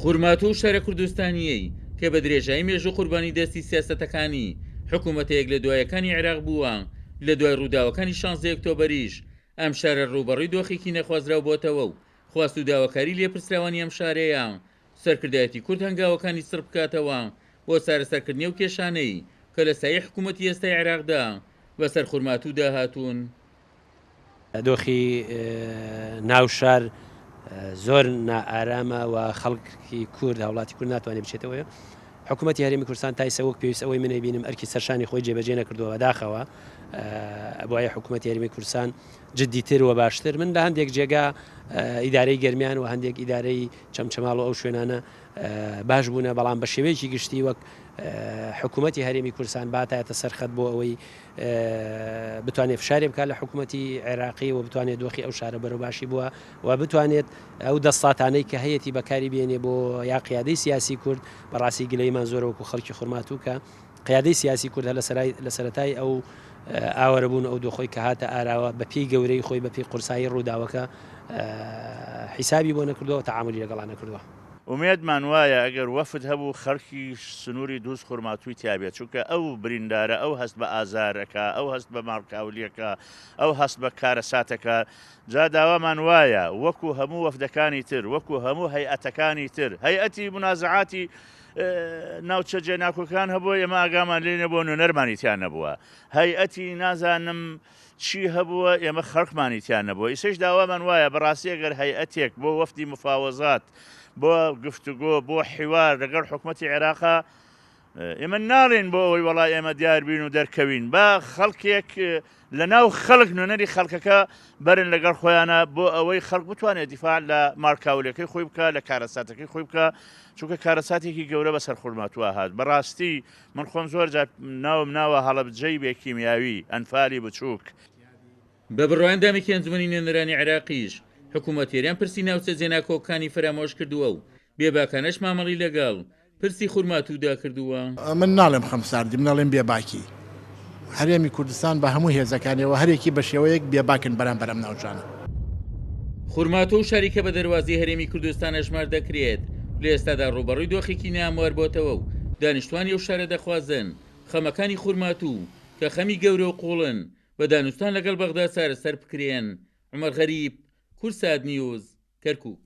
خورماتوو ئەو شارە کوردستانییەی کە بە درێژایی مێژوو قوربانی دەستی سیاسەتەکانی حکوومەتە یەک لە دوایەکانی عێراق بووە، لە دوای ڕووداوەکانی شانزەی ئۆکتۆبەریش ئەم شارە ڕووبەڕووی دۆخێکی نەخوازراو بۆتەوە و خواست و داواکاری لێپرسراوانی ئەم شارەیە سەرکردایەتی کورد هەنگاوەکانی چڕ بکاتەوە بۆ چارەسەرکردنی ئەو کێشانەی کە لە سایەی حکوومەتی ئێستای عێراقدا بەسەر خورماتوودا هاتوون. دۆخی ناو شار زۆر نائارامە و خەڵکی کورد هاوڵاتی کورد ناتوانێت بچێتەوە حکوومەتی هەرێمی کوردستان تایسە وەک پێویست ئەوەی منەی بینم ئەرکی سەرشانی خۆی جێبەجێ نەکردووە بەداخەوە ئەبوایە حکوومەتی هەرێمی کوردستان جدیتر و باشتر من لە هەندێک جێگا ئیدارەی گەرمیان و هەندێک ئیدارەی چەمچەماڵ و ئەو شوێنانە باش بوونە بەڵام بە شێوەیەکی گشتی وەک حکوومەتی هەرێمی کوردستان باتایەتە سەرخەت بۆ ئەوەی بتوانێت فشارێ بکات لە حکوومەتی عێراقی و بتوانێت دۆخی ئەو شارە بەرەو باشی بووە و بتوانێت ئەو دەسڵاتانەی کە هەیەی بەکاری بێنێ بۆ یا قیادەی سیاسی کورد بەڕاستی گلەیمان زۆرە وەکو خەڵکی خورماتوو کە قیادەی سیاسی کورد هەر لە سەرەتای ئەو ئاوارەبوون ئەو دۆخۆی کە هاتە ئاراوە بە پێی گەورەی خۆی بە پێی قورسایی ڕووداوەکە حیسابی بۆ نەکردووە و تەعامولی لەگەڵا نەکردووە. ئومێدمان وایە ئەگەر وەفد هەبوو خەڵکی سنووری دووز خورماتووی تیا بێت، چونکە ئەو بریندارە ئەو هەست بە ئازار ئەکا، ئەو هەست بە ماڵکاولی ئەکا، ئەو هەست بە کارەسات ئەکا، جا داوامان وایە وەکو هەموو وەفدەکانی تر، وەکو هەموو هەیئەتەکانی تر، هەیئەتی مونازعاتی ناوچە جێناکۆکان هەبووە ئێمە ئاگامان لێ نەبووە نوێنەرمانی تیا نەبووە، هەیئەتی نازانم چی هەبووە ئێمە خەڵکمانی تیا نەبووە، ئیسەیش داوامان وایە بەڕاستی ئەگەر هەیئەتێک بۆ وەفدی مفاوەزات، بۆ گفتوگۆ، بۆ حیوار لەگەڵ حکومەتی عێراقا، ئێمە ناڵێین بۆ ئەوەی وەڵا ئێمە دیار بین و دەرکەوین، با خەڵکێک لە ناو خەڵک نوێنەری خەڵکەکە بەرن لەگەڵ خۆیانە بۆ ئەوەی خەڵک بتوانێت دیفاع لە ماڵکاولەکەی خۆی بکە لە کارەساتەکەی خۆی بکە چونکە کارەساتێکی گەورە بەسەر خورماتووە هات بەڕاستی من خۆم زۆر جار ناوم ناوە هەڵەبجەی بێ کیمیاوی، ئەنفالی بچووک. بە بڕوای ئەندامێکی ئەنجومەنی نوێنەرانی عێراقیش، حکومەتی هەرێم پرسی ناوچە جێناکۆکەکانی فەرامۆش کردووە و بێباکانەش مامەڵی لەگەڵ پرسی خورماتوودا کردووە. من ناڵێم خەمساردی، من ئەڵێم بێباکی. هەرێمی کوردستان بە هەموو هێزەکانیەوە هەرێکی بە شێوەیەک بێباکن بەرامبەر ئەم ناوچانە. خورماتوو شاری کە بە دەروازەی هەرێمی کوردستان ئەژمار دەکرێت، لە ئێستادا ڕووبەڕووی دۆخێکی ناهەموار بۆتەوە و دانیشتوانی ئەو شارە دەخوازن خەمەکانی خورماتوو کە خەمی گەورە و قووڵن بە دانوستان لەگەڵ بەغدا چارەسەر بکرێن. عومەر غەریب، کوردسات نیوز، کەرکووک.